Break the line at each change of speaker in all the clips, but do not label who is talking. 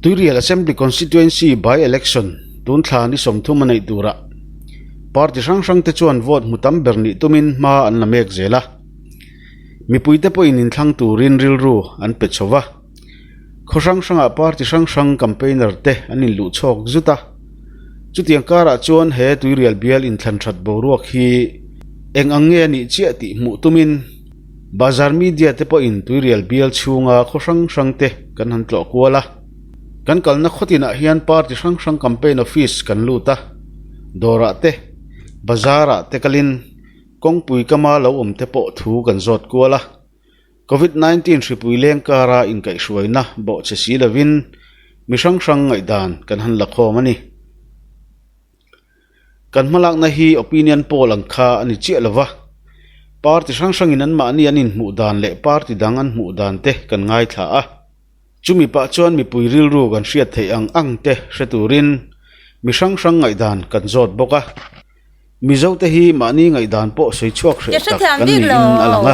Tuirial Assembly Constituency by-election tun thla ni 30 a neih turah party hrang hrang te chuan vote hmu tam ber nih tumin hma an la mek zel a. Mipuite pawhin inthlang turin rilru an pe chho va. Khaw hrang hrangah party hrang hrang campaigner te an inluh chhawk zut a. Chutiang karah chuan he Tuirial bial inthlan that boruak hi eng ang nge a nih chiah tih hmuh tumin Bazar media te pawhin Tuirial bial chhunga khaw hrang hrang te kan han tlawh kual a. Kan kalna khaw tinah hian party hrang hrang campaign office kan lut a, dawrah te, bazarah te kalin kawngpui kama lo awm te pawh thu kan zawt kual a. Covid 19 hripui leng kara inkaihhruaina bawhchhe si lovin mi hrang hrang ngaihdan kan han la khawm a ni. Kan hmalakna hi opinion poll ang kha a ni chiah lo va, party hrang hrangin anmahni an inhmuh dan leh party dang an hmuh dan te kan ngaithla a. Chumi pah chuan mipui rilru kan hriat theih ang ang te hre turin mi hrang hrang ngaihdan kan zawt bawk a. Mizote hi mahni ngaihdan pawh sawi chhuak hreh tak kan niin a lang a.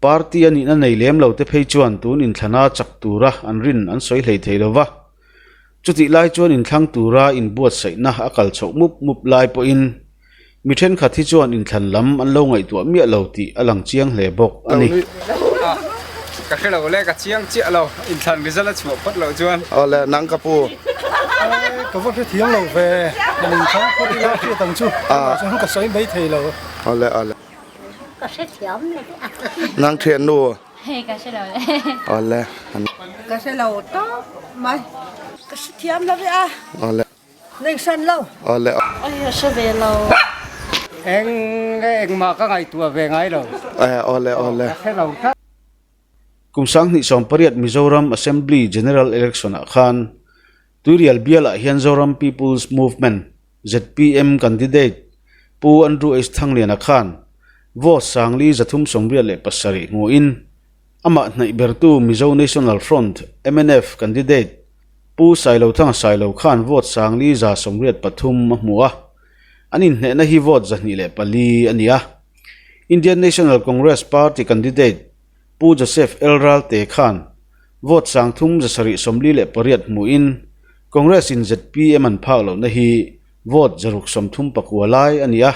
Party a nihna nei lem lo te phei chuan tun inthlana chak tura an rin an sawi hlei thei lo va. Chutih lai chuan inthlang tura inbuatsaihna a kal chhoh mup mup lai pawhin mi thenkhat hi chuan inthlan lam an lo ngaihtuah miah lo tih a lang chiang hle bawk a ni.
Ka hre lo le, ka chiang chiah lo, inthlan result a chhuah phawt loh chuan.
Awle, nang ka pu.
Ka va hrethiam lo ve, kan inthlang phawt ila hriat ang chu, tunah chuan ka sawi mai thei lo.
Awle, awle.
Ka hrethiam lo ve.
Nang thiannu.
Hei ka hre lo le.
Awle.
Ka hre lo tawp mai. Ka hrethiam lo ve a.
Awle.
Nei hran lo.
Awle.
Oi ka hre ve lo.
Eng engmah ka ngaihtuah ve ngai lo.
Awle awle.
Ka hre lo tlat.
Kum 2018 Mizoram Assembly General Election ah khan Tuirial bialah hian Zoram People's Movement, zpm, candidate Pu Andrew H Thangliana khan vote 4387 hmuhin amah hnaih bertu Mizo National Front, mnf, candidate Pu Sailothanga Sailo khan vote 5183 a hmu a, an inhnehna hi vote 204 a ni a. Indian National Congress Party candidate Pu Joseph L Ralte khan vote 3748 hmuhin Congress in zpm an phak lohna hi vote 639 lai a ni a.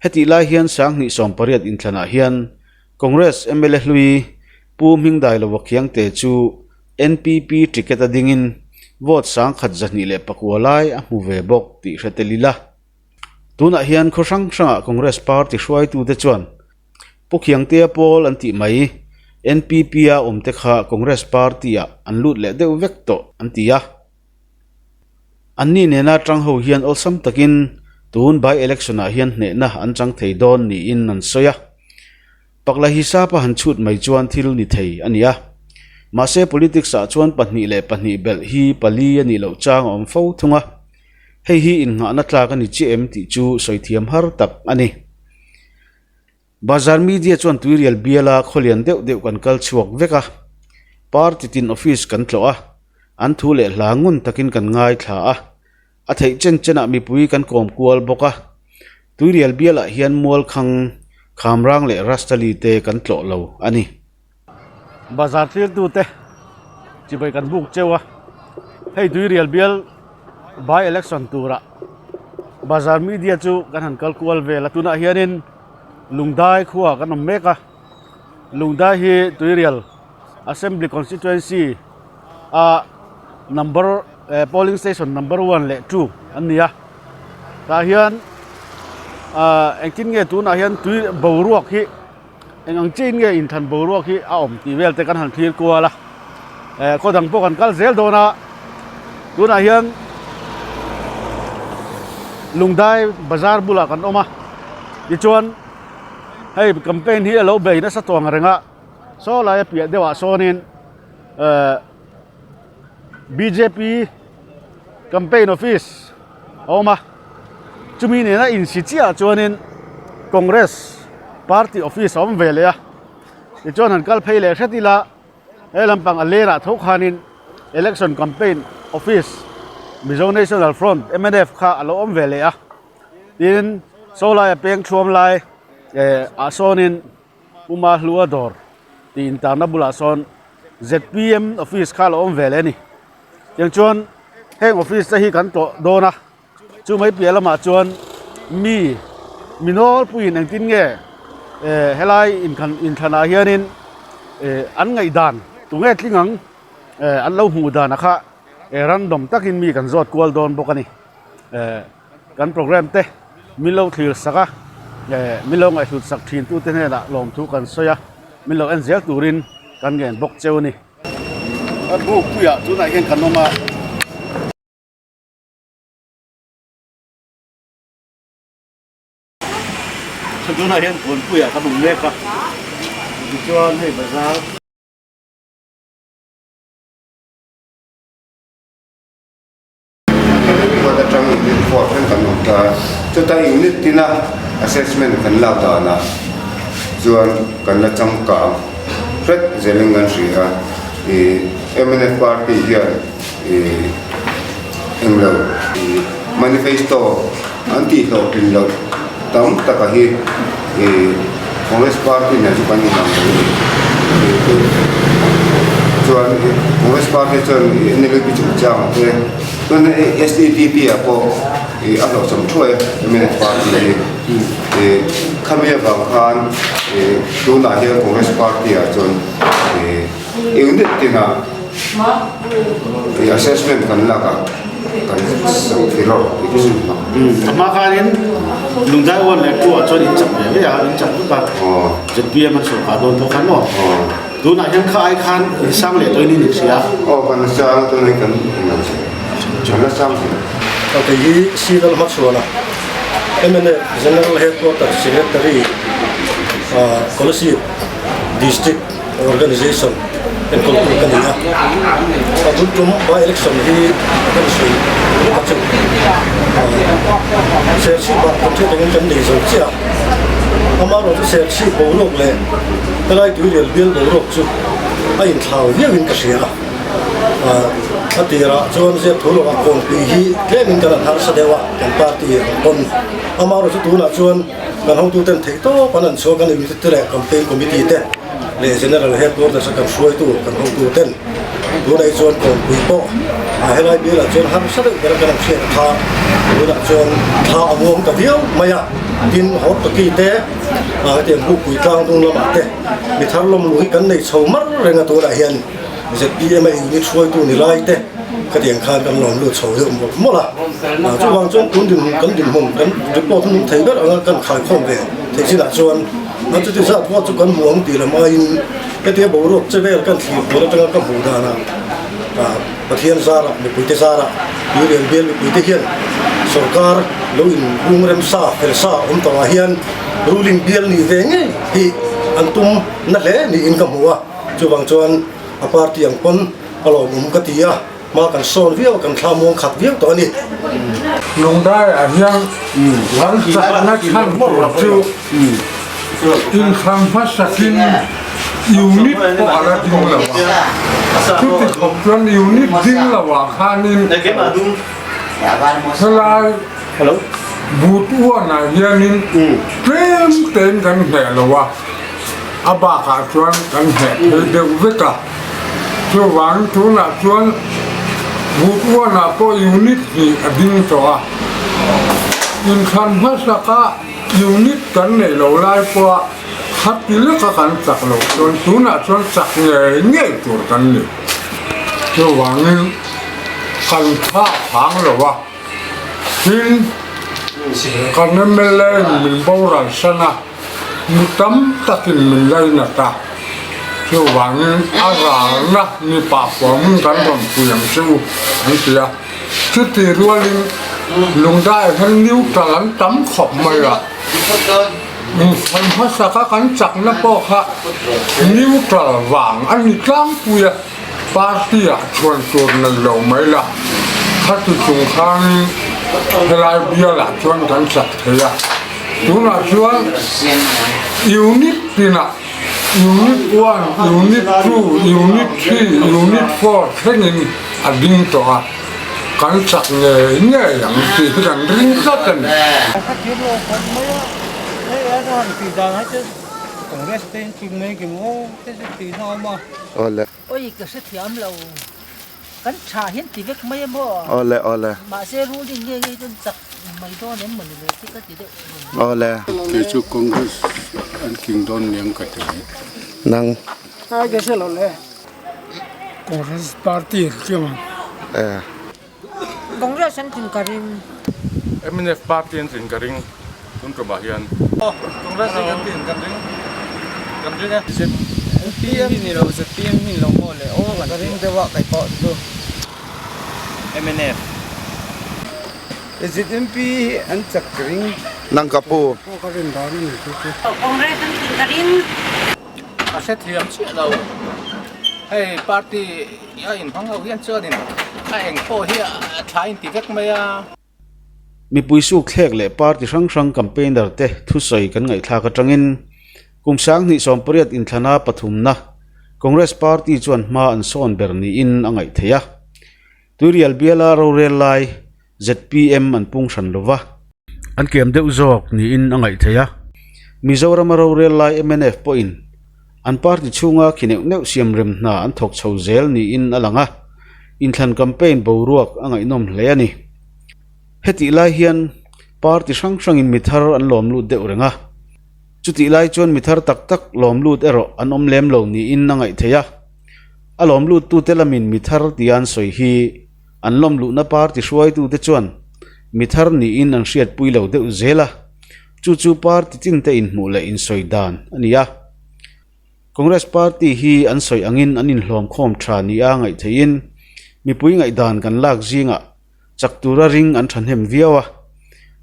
Hetih lai hian 2018 inthlanah hian Congress mla hlui Pu Hmingdailova Khiangte chu NPP ticket a dingin vote 1209 lai a hmu ve bawk tih hre tel ila. Tunah hian khaw hrang hrangah Congress party hruaitute chuan Pu Khiangtea pawl an tih mai, NPP-a awmte kha Congress party-ah an lut leh deuh vek tawh an ti a. Anni nena tang ho hian awlsam takin tun by-election-ah hian hnehna an chang thei dawn niin an sawi a. Pakla hisapa han chhut mai chuan thil ni thei a ni a. Mahse politics-ah chuan pahnih leh pahnih belh hi pali a nih loh chang a awm fo thung a. Hei hi innghahna tlak a ni chiah em tih chu sawi thiam har tak a ni. Bazar media chuan Tuirial biala khawlian deuh deuh kan kal chhuak vek a, party tin office kan tlawh a, an thu leh hla ngun takin kan ngaithla a, a theih chen chenah mipui kan kawm kual bawk a. Tuirial bialah hian Mualkhang, Khamrang leh Rastali te kan tlawh lo a ni.
Bazar thlirtute chibai kan buk cheu a, hei Tuirial bial by election turah bazar media chu kan han kal kual vel a, tunah hianin Lungdai khua kan awm mek a, Lungdai hi Tuirial Assembly Constituency a number polling station number one leh two an ni a, tah hian ah engtin nge tunah hian tui boruak hi. Eng ang chiahin nge inthlan boruak hi a awm tih vel te kan han thlir kual a, eh khaw dang pawh kan kal zel dawn a, tunah hian Lungdai bazar bulah kan awm a, tichuan hei campaign hi a lo bei nasa tawng reng a, saw laia piah deuhah sawnin eh bjp campaign office a awm a chumi nena insi chiahah chuanin congress party office a awm ve leh a tichuan han kal phei leh hret ila he lampang a lerah tho khanin election campaign office mizo national front mnf kha a lo awm ve leh a tin saw laia peng thuam lai eh ah sawnin Puma hlua dawr tih intarna bulah sawn zpm office kha a lo awm ve leh a ni. Tiang chuan heng office te hi kan tlawh dawn a, chu mai piah lamah chuan mi mi nawlpuiin engtin nge eh helai inkhan inthlanah hianin eh an ngaihdan tunge tling ang eh an lo hmuh dan a kha eh random takin mi kan zawt kual dawn bawk a ni eh kan program te min lo thlir sak a eh min lo ngaihhlut sak thin tute hnenah lawmthu kan sawi a min lo en zel turin kan ngen bawk cheu a ni. A bukpuiah tunah hian kan awm a. Tunah hian Kawnpuiah kan awm mek a, tichuan hei bazar.
Khuat atang unit four thleng kan awm ta a, chuta unit tina assessment kan lak danah chuan kan la changkang hret zelin kan hria a, ih mnf party hian ih englo ih manifesto an tih hlawhtlin loh tam taka hi ih Congress party nen chu kan inang lo a ni chuan Congress party chuan ih NLUP chungchang te chuan SEDP ah pawh ih a hlawhchawm thuai a mnf party hi ih khami avang khan ih tunah hian Congress party ah chuan ih unit tinah ih assessment kan lak a. Kan sawi thei lo tih ka sawi hmak.
A hma khanin Lungdai 1 leh 2 ah chuan in chak ve ve a, in chak vek a. ZPM an sawrkar dawn pawh khan maw? Tunah hian kha ai khan in sang leh tawhin in inhria.
Aw kan la sang tunah hian kan inlo che. Kan la sang hle.
Kei hi Civil hmachhuana mnf General Headquarters Secretary Kolasib District Organization enkawltu ka ni a, a bul tum by election hi kan sawi lawk a chu. Serchhip ah kan hriat angin kan nei zo chiah a, amaherawh chu Serchhip boruak leh helai Tuirial bial boruak chu a inthlau viauin ka hria a, a tirah chuan ziak thu lawkah kawnpui hi tlemin kan han harsa deuh a, kan party ang pawn, amaherawh chu tunah chuan Kan hotuten theih tawp an an chhuak a ni te leh campaign committee te leh general headquarters a kan hruaitu kan hotuten tunah hi chuan kawnpui pawh a helai bialah chuan harsa deuh ber a kan an hriat kha tunah chuan thla a muang ta viau mai a, tin Hortoki te hetiang Bukpui tlang dung lamah te mi thar lawm luh hi kan nei chho mar reng a tunah hian zpm a unit hruaitu ni lai te khatiang khan kan lawm lut chho deuh mawlh mawlh a, chuvang chuan tun dinhmun kan dinhmun kan report hun thei ber anga kan khaikhawm ve theih chinah chuan a chuti zat ruat chu kan hmu ang tih lam aiin hetia boruak che vel kan thlir tur atanga ka hmuh danah Pathian zarah mipuite zarah Tuirial bial mipuite hian sorkar lo inhung rem sa fel sa awm tawhah hian ruling bial nih ve ngei hi an tum na hle niin ka hmu a. Chuvang chuan a party ang pawn a lawmawm ka ti a, hma kan sawn viau a, kan thla muang khat viau tawh a ni.
Lungdaiah hian kan chakna chhan tur chu inthlan hmasakin unit pawh a la ding lo a, chuti khawp chuan unit ding lo ah khanin helai but uanah hianin tlem tein kan hneh lo a. A bakah chuan kan hneh phei deuh vek a, chuvangin tunah chuan Boot one-ah pawh unit hnih a ding tawh a, inthlan hmasaka unit kan neih loh lai pawha khati leka kan chak loh chuan tunah chuan chak ngei ngei tur kan ni. Chuvangin kan thlak phang lo a, tin kan mla in min boral san a. Mi tam takin min lainat a, chuvangin a ralna mipa pawmin kan rawn pui ang che u an ti a. Chuti rualin Lungdai hian neutral an tam khawp mai a, inthlan hmasaka kan chakna pawh kha neutral vang a ni tlangpui a, party-ah chhuan tur nei lo mai la, khati chung khanin helai bialah chuan kan chak thei a. Tunah chuan unit tinah unit one, unit two, unit three, unit four thlengin a ding tawh a, kan chak ngei ngei ang tih hi kan ring tlat a ni.
Awle.
Oi ka hrethiam lo. Kan tha hian ti vek mai a maw?
Awle awle.
Mahse ruling nge nge chuan chak mai dawn em mawni le ti ka ti deuh run.
Awle.
Kei chu Congress an tling dawn niang ka ti.
Nang.
Ai ka hre lo le. Congress party an tling ang.
E.
Congress an tling ka ring.
Mnf party an tling ka ring tun tumah hian.
Congress hi kan tling kan ring kan ring e. ZPM hi ni lo ZPM hi ni lo maw le aw kan ring deuh a kai pawh chu.
Mnf.
ZMP hi an chak ka ring.
Nang ka pu.
Pawh ka rin dan a ni chu chu.
Congress an tling ka ring.
A hrethiam chiah lo. Hei party a inhmang ho hian chuanin a eng pawh hi a tha inti vek mai a.
Mipui suk thlek leh party hrang hrang campaigner te thusawi kan ngaihthlak atangin kum 2018 inthlana pathumna Congress party chuan hma an sawn ber niin a ngaih theih a. Tuirial biala rorel lai zpm an pung hran lova. An kiam deuh zawk niin a ngaih theih a. Mizorama rorel lai mnf pawhin an party chhunga khi neuh neuh siam rem hna an thawk chho zel niin a lang a, inthlan campaign boruak a ngaihnawm hle a ni. Hetih lai hian party hrang hrangin mi thar an lawm lut deuh reng a. Chutih lai chuan mi thar tak tak lawm lut erawh an awm lem lo niin a ngaih theih a. A lawm luttute lamin mi thar tia an sawi hi An lawm luhna party hruaitute chuan mi thar niin an hriatpui lo deuh zel a, chu chu party tinte inhmuh leh insawi dan a ni a. Congress party hi an sawi angin an inhlawm khawm tha nia ngaih theihin mipui ngaihdan kan lak zingah chak tura ring an thahnem viau a.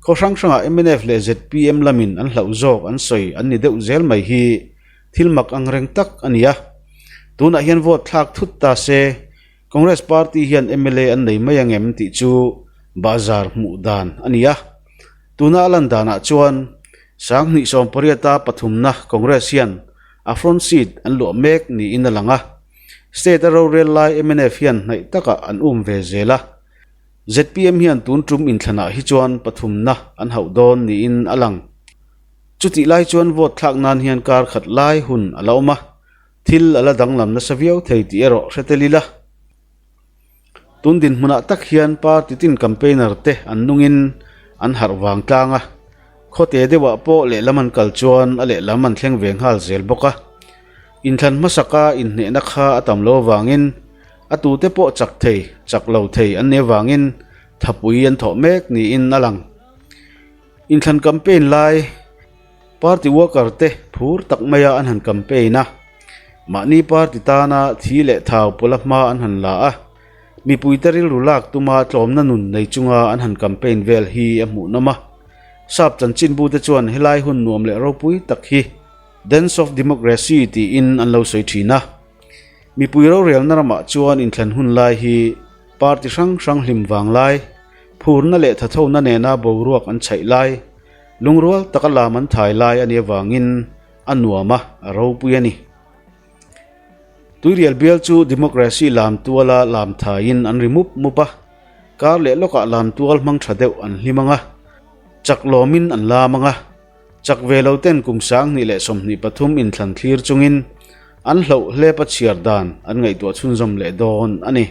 Khaw hrang hrangah mnf leh zpm lamin an hlauh zawk an sawi an ni deuh zel mai hi thil mak angreng tak a ni a. Tunah hian vote thlak thut ta se Congress party hian mla an nei mai ang em tih chu bahzar hmuh dan a ni a. Tuna a lan danah chuan 2018 a pathumna Congress hian a front seat an luah mek niin a lang a. State a rorel lai mnf hian hnaih takah an um ve zel a. Zpm hian tun tum inthlanah hi chuan pathumna an hauh dawn niin a lang. Chutih lai chuan vote thlak nan hian kar khat lai hun a la awm a. Thil a la danglam nasa viau thei tih erawh hre tel ila. Tun dinhmunah tak hian party tin campaigner te an nungin an harh vang tlang a, khawte deuhah pawh lehlam an kal chuan a lehlam an thleng ve nghal zel bawk a. Inthlan hmasaka inhnehna kha a tam lo avangin a tute pawh chak thei, chak lo thei an nih avangin thapui an thawh mek niin a lang. Inthlan campaign lai. Party worker te phur tak maia an han campaign a, mahni party tana thi leh thau pawla hma an han la a, mipuite rilru lak tuma tlawmna nun nei chunga an han campaign vel hi a hmuhnawm a. Sap chanchinbu te chuan helai hun nuam leh ropui tak hi Dance of Democracy tiin an lo sawi thin a. Mipui rorelna ramah chuan inthlan hun lai hi party hrang hrang hlim vang lai, phurna leh thathona nena boruak an chhaih lai, Lungrual taka lam an thai lai a nih avangin a nuam a, a ropui a ni. Tuirial bial chu democracy lam tuala lam thaiin an ri mup mup a, kar leh lawkah lam tual hmang tha deuh an hlim ang a, chak lawmin an lam ang a, chak ve lo ten kum 2023 inthlan thlir chungin an hloh hlep a chhiar dan an ngaihtuah chhunzawm leh dawn a ni.